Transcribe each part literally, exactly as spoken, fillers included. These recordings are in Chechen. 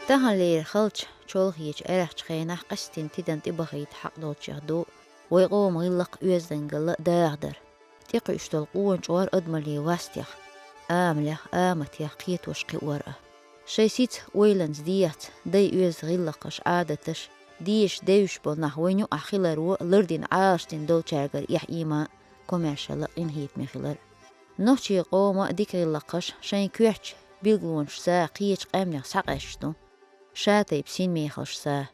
Таханлера халча, чолхеча, аьрхьача хенахь къаьстина тидам тӀебахийта хьакъ долчех ду вай къоман гӀиллакх, оьздангалла дахадар. ТӀекхуьуш долу къона чкъор адамаллин вастех, амалех, аматех кхетош кхиор а. Шайн сица, ойланца, дегӀаца дай оьзда гӀиллакхаш, Ӏадаташ, дезаш, девзаш болу нах вайна юкъахь хиларо лардина, Ӏалашдина долчаьргара эхь-ийман, комаьршалла, къинхетаме хилар. Нохчийн къоман дика гӀиллакхаш шайн коьртачу билгалонашца кхечу къаьмнех схьакъаьсташ ду, шатайпа син мехаллашца.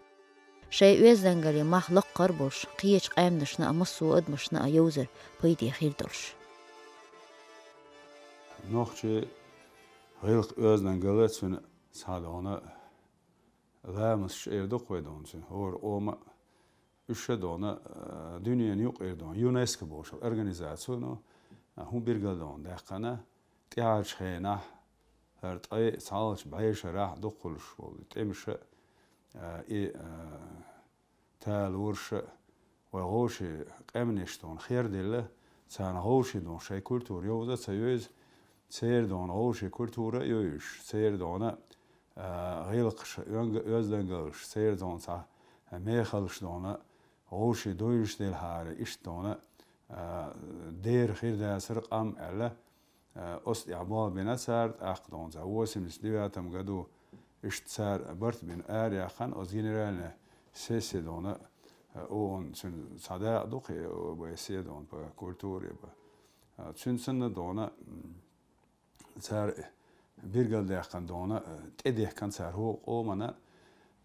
Шайн оьздангаллин мах лаккхар а болуш, кхечу къаьмнашна а, массо а адамашна а йовзар пайде хир долуш. Нохчийн гӀиллакх, оьздангалла, цуьнан цхьа дона ламасташ эр ду-кх вай дона цуьнан, хӀора къоман а. Уьш а дона, а, дуьненан юкъара дона, ЮНЕСКО бохучу организацино, а, хӀун билгалдона даьккхина, тӀаьхьарчу хенахь, хӀара ткъе цхьалгӀачу бӀешарахь дукхалуш болу тӀемаш а, а, и, а, талораш а вай вовшийн къаьмнаш дона херделла, царна вовшийн дона шайн культура йовза а ца йовза, церан дона вовшийн культура а йовзуш, церан дона, а, гӀиллакхаш, оьнга-, оьздангаллаш, церан дона цхьа мехаллаш дона вовшийн довзуш делахьара, иштта дона, а, дера хир дацара къам аьлла, а, оцу тӀехь болх бина цара, тӀаккха дона цхьа восемьдесят девятом году иштта цара барт бина араяьккхина, оцу генеральная сессия дона, а, ООН цуьнан цхьа дакъа ду-кх, ОБСЕ дона по культуре, по, а, цуьнан санна дона, м, цара билгалдаьккхина дона, э, тӀедехкина цара хӀокху къомана,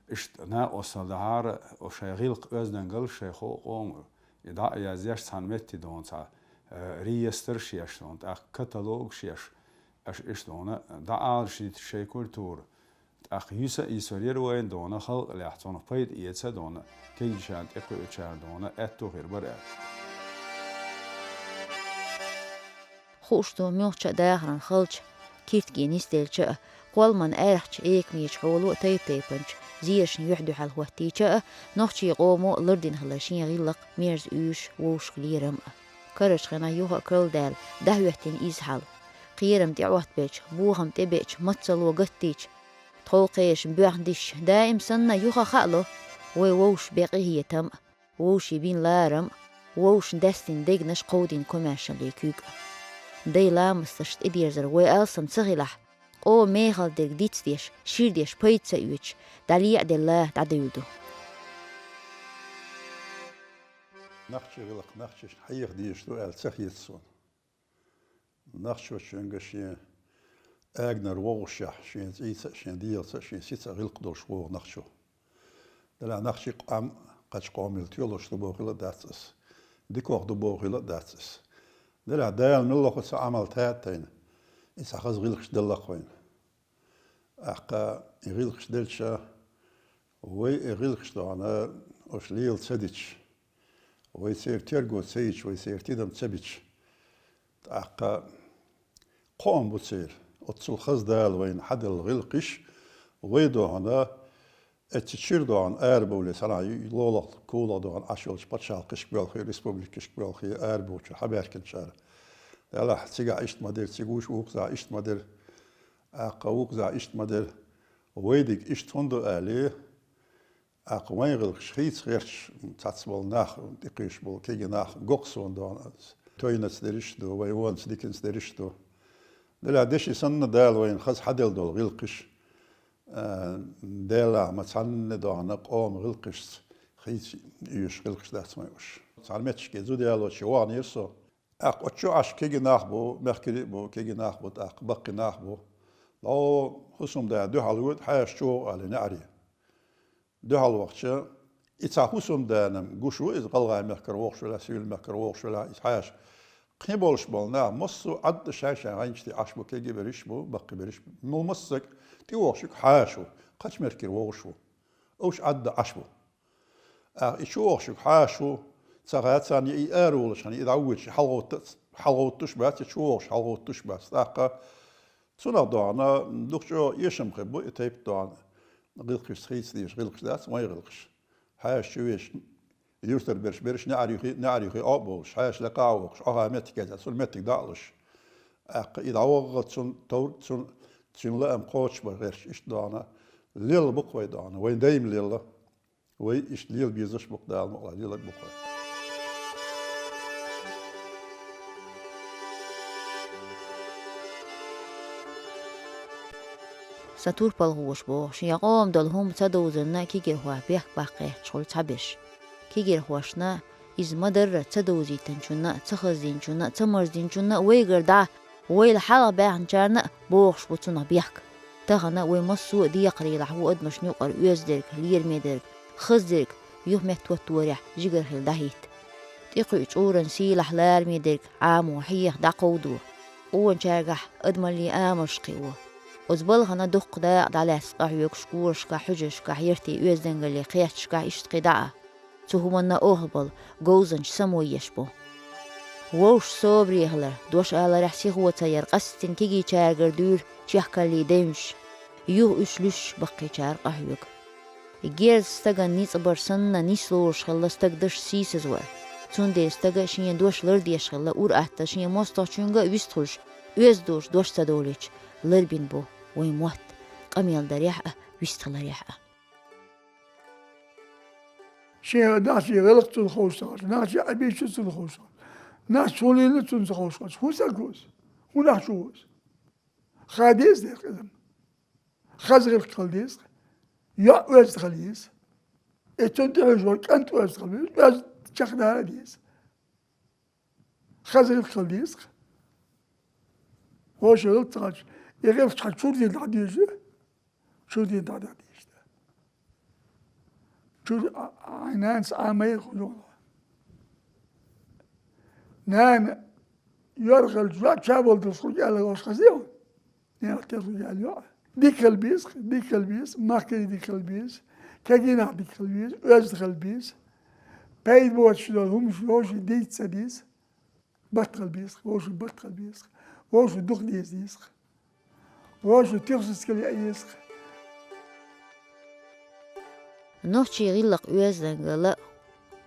иштта накъосталла дахьара, о, шайн гӀиллакх, оьздангалла шайн хӀокху къоман. И дӀа а язъеш, цхьана метте дона цхьа, э, реестраш еш дона, тӀаккха каталогаш еш, аша иштта дона дӀаалашдитира шайн культура. ТӀаккха юьса а йисор яра вайна дона, халкъалехь цунах пайда эца а дона, кегийчарна, тӀекхуьучарна дона аьтто хир бара аьлла. Хууш ду, муьлххачу а дахаран халча, киртге нисделча а, кхолламан аьрхьачу экамечу хьоло а тайп-тайпанчу зерашна юьхь-дуьхьал хӀоттийча а, нохчийн къомо лардина хилла шен гӀиллакх, мерза уьйраш вовшахкхетаран а. Карарчу хенахь юха а карладаьлла, дӀахӀоьттина иза хьал. Кхерам тӀеӀоттабелча, бохам тӀебеача, маццало гаттийча, тховкхерашна боьхна дисча, даим санна юха а хаало вай вовшашна бен къинхетам а, вовшийн бина ларам а, вовшашна даьстина дегнаш кховдийна комаьршаллин куьг а. Дай ламасташна тӀедерзар вай алсам ца хилахь, къоман мехала дерг дицдеш, ширдеш, пайда ца оьцуш, дӀалеӀаделла дӀадевлла ду. Нохчийн гӀиллакх нохчашна хьеха дезаш ду аьлла ца хета суна. Нохчочуьнга шен аганара вогӀушехь, шен цӀийца а, шен дегӀаца а, шен сица а гӀиллакх долуш вогӀу нохчо. Делахь нохчийн къам кхечу къомал тоьлуш ду бохийла а дац ас. Дикох ду бохийла а дац ас. Делахь Дала муьлхха а цхьа Ӏамал таттайна, и цхьа хаза гӀиллакхаш делла-кх вайна. ТӀаккха и гӀиллакхаш делча, вай и гӀиллакхаш дона уьш лела ца дича, вай церан терго ца йича, вай церан тидам ца бича, тӀаккха кхоам бу церан. Оццул хаза Дала вайна хьаделла гӀиллакхаш, вай дона, эццачуьра дона арабовлий санна, лолахь, кулахь дона Ӏаш йолчу пачхьалкхашка боьлхий, республикашка боьлхий арабовлучуьра хьабаьхкинчара. Делахь цигахь иштта ма дира, цига вуьш вукхузахь иштта ма дира, тӀаккха вукхузахь иштта ма дира. Вай дерг иштта хӀунда ду аьлча, тӀаккха вайн гӀиллакхаш хийца гӀерташ, цхьацца болу нах, тӀекхуьуш болу кегий нах, гохсуна дона, тойнаца дерш а ду, вай вонца, диканца дерш а ду. Делахь деши санна Дала вайна хаза хьаделла долу гӀиллакхаш, а, Делахь ма цхьанна дона къоман гӀиллакхашца хийца оьшуш гӀиллакхаш дац вайн уьш. Цхьана меттигашка зуда ялочу ваханера со. ТӀаккха оцу чу Ӏаш кегий нах бу, мехкарий а бу, кегий нах бу, тӀаккха баккхий нах бу. ДӀо хӀусамда дуьхьал воьду, хьаьша чу вогӀу аьлла неӀаре. Дуьхьал вахча, и цхьа хӀусамда-м гуш ву иза ГӀалгӀай мехкара вогӀуш велахь, Сивлин мехкара вогӀуш велахь, иза хьаьша. Кхин болуш болу нах массо а Ӏадда шай-шайн гӀайначу тӀе Ӏаш бу, кегий берш а бу, баккхий берш а бу. Ну, массаг а тӀевогӀуш верг хьаьша ву, кхечу мехкара вогӀуш ву. Уьш Ӏадда Ӏаш бу. ТӀаккха и чу вогӀуш верг хьаьша ву, ца хаьа царна, я и араволуш хьуна, и дӀавоьдуш, хьалагӀовтта-, хьалагӀовттуш бац, я чу вогӀуш хьалагӀовттуш бац. ТӀаккха цунах дона дукха чӀогӀа эшам хир бу и тайпа дона. ГӀиллакхашца хийца дезаш гӀиллакхаш дац вайн гӀиллакхаш. Хьаьша чу веш, юьртара берш берш неӀаре юхе, неӀаре юхе Ӏо а бовлуш, хьаьша лакха а воккхуш, Ӏохьа меттиг кхетта, цунна меттиг дӀа а луш. ТӀаккха и дӀаваххалц цунна товр, цунна, цуьнан лаам кхочушбан гӀерташ, иштта дона, Лелла бу-кх вай догӀана, вайн дайма лелла. Вай иштта лела безаш бу-кх, Дала мукъ лахь, леларг бу-кх вай. Сан турпалхоша боху, шен къоман долу хӀума ца довзанна кегийрхой бехк баккха гӀерташ хуьлу цхьаберш. Кегийрхошна иза ма-дарра ца довзийтинчунна а, ца хаздинчунна а, ца марздинчунна а вайгара дӀа, вайл хьалха баьхначарна а бохуш бу цунах бехк. Тахана вай массо а декхарийлахь ву адамашна юкъара оьздерг, лераме дерг, хаздерг юха меттахӀотторехь жигара хила дӀахӀитта. ТӀекхуьу чкъуран сийлахь лараме дерг Ӏамо хьеха дӀакховдо. Къоначаьргахь адамаллин амалш кхио. Оцу балхана дуккха дакъа дӀалаьцна къахьоьгуш корашкахь, хьуьжаршкахь, яртийн оьздангаллин кхетташкахь, иштта кхин дӀа а. Цу хӀуманна охьабала говзанча само еш бу. Вовшашна собаре хилар, дош аларехь сихо ца яр къаьсттина кегийчаьргара дуьйра чехкаллин девнаш, юха уьш луьстуш баккхийчара къахьоьгу. Герз стагана ницкъ бар санна нислуш хилла стаг дашца сийсазвар. Цундела стага шен дош лардеш хилла, ур-аттаза шен мостагӀчуьнга а вистхуьлуш, оьзда долуш дош ца довлийтича, ларбина бу вайн мотт, къамел дарехь а, вистхиларехь а. Шен нах шен гӀиллакх цунна ховш ца хилча, нах шен Ӏабийча цунна ховш ца хилча, нах чу хӀун лелла цунна ца ховш хилча, хӀун стаг ву иза? ХӀун нах чу ву иза? Ха деза дера иза. Хаза гӀиллакх хила деза. ЙоӀ оьзда хила еза. Э, цунна тӀехьожуш вара кӀант оьзда хила веза. Оьзда чекхдала деза. Хаза гӀиллакх хила деза. Вовшийн гӀиллакх ца хилча, и гӀиллакх хьан чуьра дина дӀадоьжу? Чуьра дина дӀадоьжу. Чуьра а, а, хьайн нанас Ӏамайра хӀума. Нана йоьрхалча йоӀ чаболдалш хуьлу аьлла вовшах хаза ю? Нехан тера хуьлу аьлла йоӀ. Дика хила беза, дика хила беза, махкарий дика хила беза, кегий нах дика хила беза, оьзда хила беза. Пайда боцуш долу хӀумаш вовшийн дийца ца деза. Барт хила беза, вовшийн барт хила беза, вовшийн дукха деза деза. Вовшийн туьхсацкал яа еза. Нохчийн гӀиллакх-оьздангалла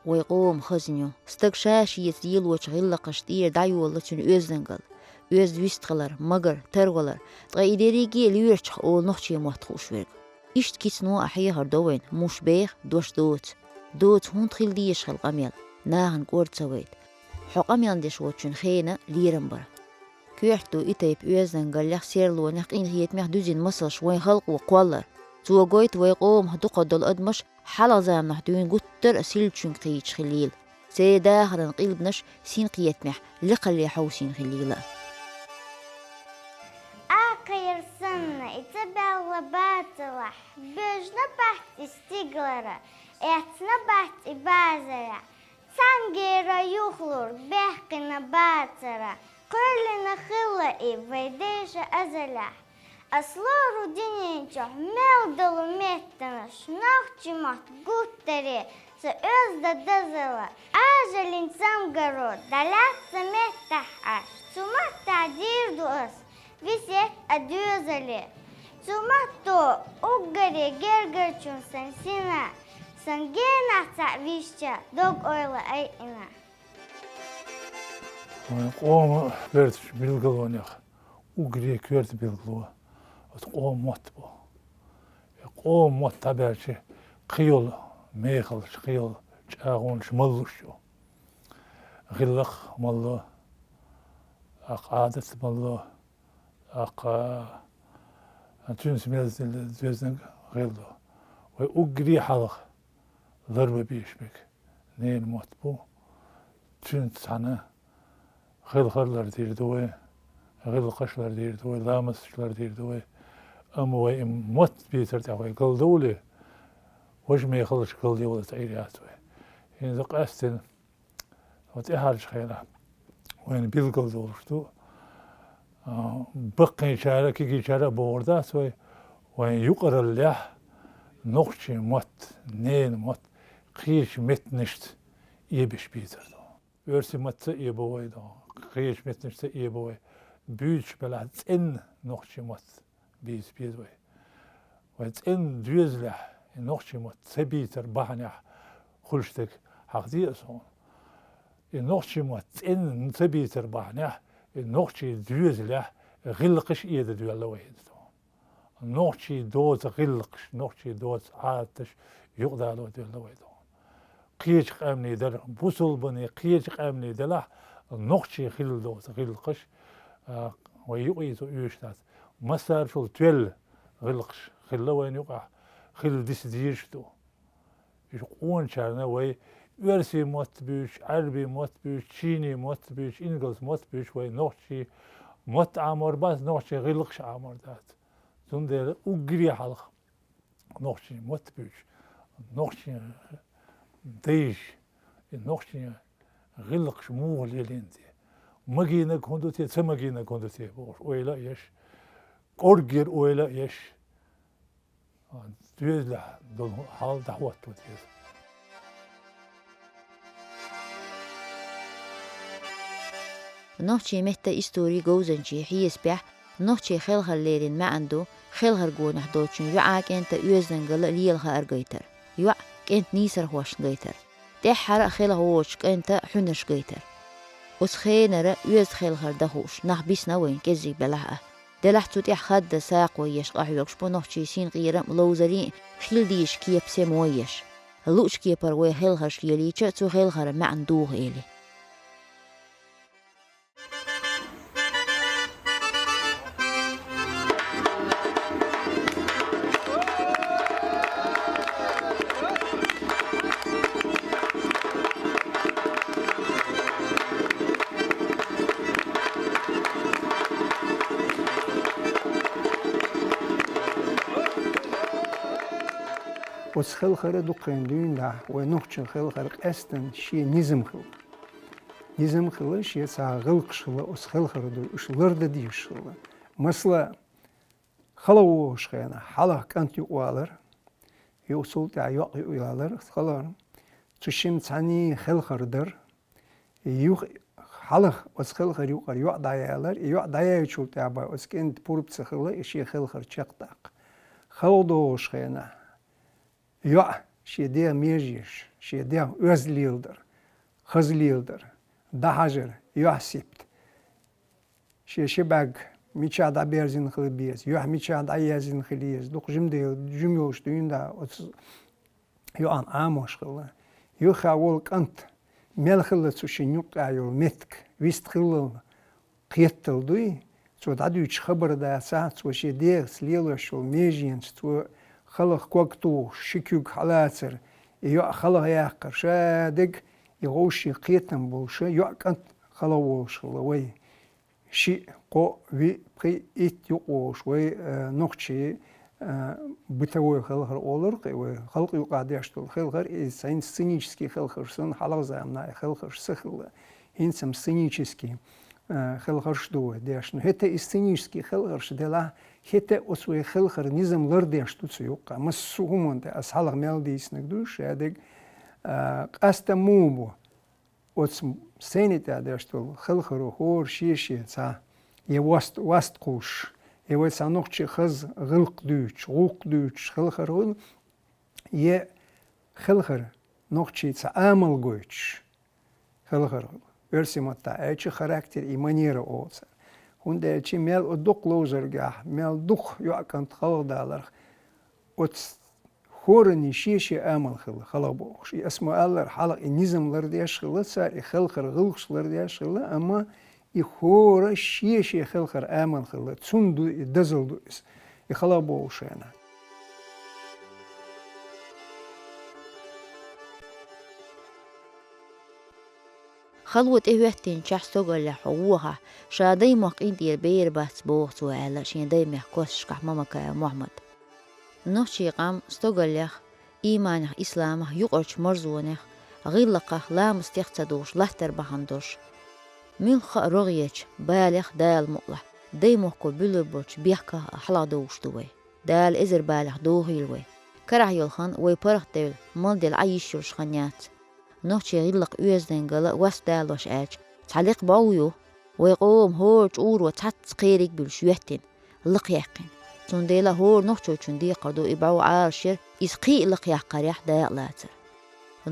вай къоман хазна ю. Стаг ша-шеца лелочу гӀиллакхашна тӀера дӀайолало цуьнан оьздангалла. Оьзда вистхилар, магар, тарвалар, ткъа и дерриге а лоьрачух олу нохчийн мотт хууш верг. Иштта кицано а хьехар до вайна, муш беха, дош доцу. Доцу хӀунда хила дезаш хилла къамел, нахана кӀорда ца вайта. Хьо къамел деш воцучун хенан лерам бара. Коьрта ду и тайпа оьздангаллех, серлонех, къинхетамех дуьзина масалш вайн халкъо кхоллар. Цо гойту вай къомах дукхах долу адамаш хьалха заманахь дуьйна гуттар а силлачуьнга кхийчаш хиллийла. Церан дахаран къилбанаш синкхетамехь лекхалле хьовсийна хиллийла. Акхайра санна, и ца баьлла бацалахь, боьжна бац и стигалара, эцна бац и базарехь. Цхьаьнгара юхалур баьккхина бацара, кхоьллина хилла и вай дайша азалехь. Ас лору дуьнен чохь мел долу меттанаш, нохчийн мотт гуттаре ца оьзда дозалла. Ажаллин цамгаро дӀалаьцна меттахь Ӏаш, цу маттахь дийр ду ас весет а, доьзале. Цу матто уггаре гергарчун сан сина, сан генахь цхьаъ висча, дог-ойла айина. Вайн къоман берташ билгалонех уггаре коьрта билгало оцу къоман мотт бу. И къоман мотт дӀабаьлча, кхин йолу мехаллаш, кхин йолу чӀагӀонаш маллуш ю. ГӀиллакх малло, тӀаккха Ӏадат малло, тӀаккха цуьнца мел доьзнаг гӀилло. Вай уггаре хьалха ларбан безаш берг ненан мотт бу. Цуьнца цхьаьна хелхар лардийр ду вай, гӀиллакхаш лардийр ду вай, ламасташ лардийр ду вай. Амма вай и мотт бийцар тӀехь вай галдовлий, важа мехаллаш галдевлла Ӏийр яц вай. ХӀинца къаьстина, хӀокху тӀаьхьарчу хенахь вайна билгалдолуш ду, а, баккхийчара а, кегийчара а бохур дац вай, вайн юкъараллехь нохчийн мотт, ненан мотт кхечу меттанашца эбеш бийцар ду. Оьрсийн маттаца а эбо вай ду, кхечу меттанашца а эбо вай, буьйцуш белахь цӀенна нохчийн мотт бийца беза вай. Вай цӀенна доьзалехь и нохчийн мотт ца бийцар бахьанехь хуьлуш дерг хьахаде аса хьуна. И нохчийн мотт цӀенна ца бийцар бахьанехь и нохчийн доьзалехь гӀиллакхаш эда доьлла вай хӀинца. Нохчий доца гӀиллакхаш, нохчий доца Ӏадаташ юкъадало девлла вай догӀун. Кхеча къаьмнийн дара, бусулбанийн кхеча къаьмнийн делахь, нохчий хилла доца гӀиллакхаш, а, вай юкъе цо оьшуш дац. Массарчул тоьлла гӀиллакхаш хилла вайна юкъахь, хилла диса дезаш ду. Уьш къоначарна вай оьрсийн мотт буьйцуш, Ӏаьрбийн мотт буьйцуш, чиний мотт буьйцуш, ингалс мотт буьйцуш, вай нохчий мотт Ӏамор бац, нохчий гӀиллакхаш Ӏамор дац. Цундела уггаре хьалха нохчий мотт буьйцуш, нохчий дайша, и нохчий гӀиллакхаш муха лелийна те. Магийнарг хӀун ду те, ца магийнарг хӀун ду те, бохуш, ойла а еш, кӀорггера ойла а еш, доьзалехь долу хьал дӀахӀотто деза. Нохчийн меттан историн говзанчийн хьесапехь, нохчийн хелхар леррина маьӀна ду хелхаргонехь долчун йоӀа, кӀентан оьздангалла лела хаар гайтар, йоӀ кӀентан нийсархошна гайтар, тӀаьххьара а хелха воцучу кӀентан хьуьнарш гайтар. Оцу хенара оьзда хелхар дан хууш нах бисна вайн кӀеззиг белахь а. Делахь цу тӀехь хаддан сакхо еш къахьоьгуш бу нохчийн синкъерам а, ловзарийн а хила дезачу кепан семо еш. Луъучу кепара вай хелхарш лелийча, цу хелхаран маьӀна дугӀу эли. Оцу хелхара дукха хан дуьйна дахь, вай нохчийн хелхар къаьстина шен низам хилла. Низам хилла, шен цхьа гӀиллакхаш хилла, оцу хелхара дуй уьш лардан дезаш хилла. Масала, хала вогӀуш хенахь, хьалха кӀант юкъавалар, юха цул тӀаьхьа йоӀ юкъаялар, хала, цу шинна цхьаьний хелхар дар, юха хьалха оцу хелхар юкъара йоӀ дӀаяьлар, и йоӀ дӀаяьллачул тӀаьхьа бен оцу кӀентан пурба ца хилла, и шен хелхар чекхдаккха. Хала догӀуш хенахь, йоӀ шен дегӀ межа еш, шен дегӀ оьзда леладар, хаза леладар, дӀахьажар, йоьхьан сипта. Шен ши бӀаьрг мичахь дӀаберзина хила беза, йоьхьа мичахь дӀаерзина хила еза, дукха жима де-, жима йолуш дуьйна да оцу йоӀан Ӏамош хилла. Юххехь волу кӀант мел хилла цу шинна юккъехь йолу меттиг, вист хиллал, кхетал дуй, цо дӀадуьйцуш хабар дацахь, цо шен дегӀаца лелош йолу меженаш, цо халах ког тухуш, ши куьг хьалацар, и йоӀ халах яккхар, ша дерг и вовшийн кхетам болуш, йоӀ кӀант хала вогӀуш хилла вай. Шиъ, кхоъ, виъ, пхиъ, итт юкъа вогӀуш вай, э, нохчий, э, бытовой хелхар олура кхин вай, халкъ юкъахь деш долу хелхар, иза цхьаьна сценический хелхарш санна, хьалха заманахь и хелхарш ца хилла. ХӀинца-м сценический, э, хелхарш ду вай деш. Ну, хӀета и сценический хелхарш делахь, хӀета оцу вай хелхар низам лардеш ду цу юккъехь. Массо а хӀуманна тӀе ас хьалха мел дийцинарг ду, ша дерг, э, къаьстина муха бу. Оцу сцени тӀехь деш долу хелхаро хӀора шен-шен цхьа я васт-, васт кхуссуш, я вай цхьа нохчийн хаза гӀиллакх дуьйцуш, гӀуллакх дуьйцуш хелхар хуьлу, я хелхар нохчийн цхьа амал гойтуш хелхар хуьлу. Оьрсийн маттахь аьлча, характер и манера олу цара. ХӀунда аьлча мел а дукха ловзаргахь, мел дукха йоӀ кӀант халха даларх, оцу хӀоранна шен-шен амал хилла халха бохуш. И ас ма аллара, хьалха и низам лардеш хилла цара, и хелхар гӀиллакхаш лардеш хилла, амма и хӀора шен-шен хелхар амал хилла. Цунна ду и, дозалла ду иза, и халха бохуш хенахь. Хало тӀехӀоьттинчохь стогаллехь хьо вохахь, ша даймохк къинтӀера бер бац боху цо аьлла шен даймехкан косташкахь Мамакаев Мохьмада. Нохчийн къам стогаллех, ийманех, исламах, юкъарчу марзонех, гӀиллакхах, ламастех ца догӀуш латтар бахьана долуш, муьлхха а рогӀечу балех, Дала мукъалахь, даймохко буьллур болчу бехках а хьалхадовлуш ду вай. Дала эзар балех дохийла вай. Карахь йолу хан вай паргӀатдевлла, мел делла Ӏан йиш йолуш хан яц. Нохчийн гӀиллакх-оьздангалла васт далош аьлча, цхьа лекха бӀов ю, вай къоман хӀора чӀуро цхьацца кхериг а буьллуш йоьттина, лакхаяьккхина. Цундела хӀора нохчочун декхар ду и бӀов Ӏалашъяр, иза кхин а лакхаяккхарехь дакъалацар.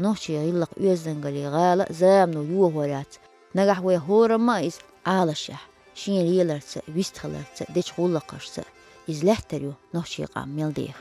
Нохчийн гӀиллакх-оьздангаллин гӀала замано йохор яц, нагахь вай хӀораммо а иза Ӏалашъяхь, шен леларца а, вистхиларца а, дечу гӀуллакхашца а. Иза лаьттар ю нохчийн къам мел деха.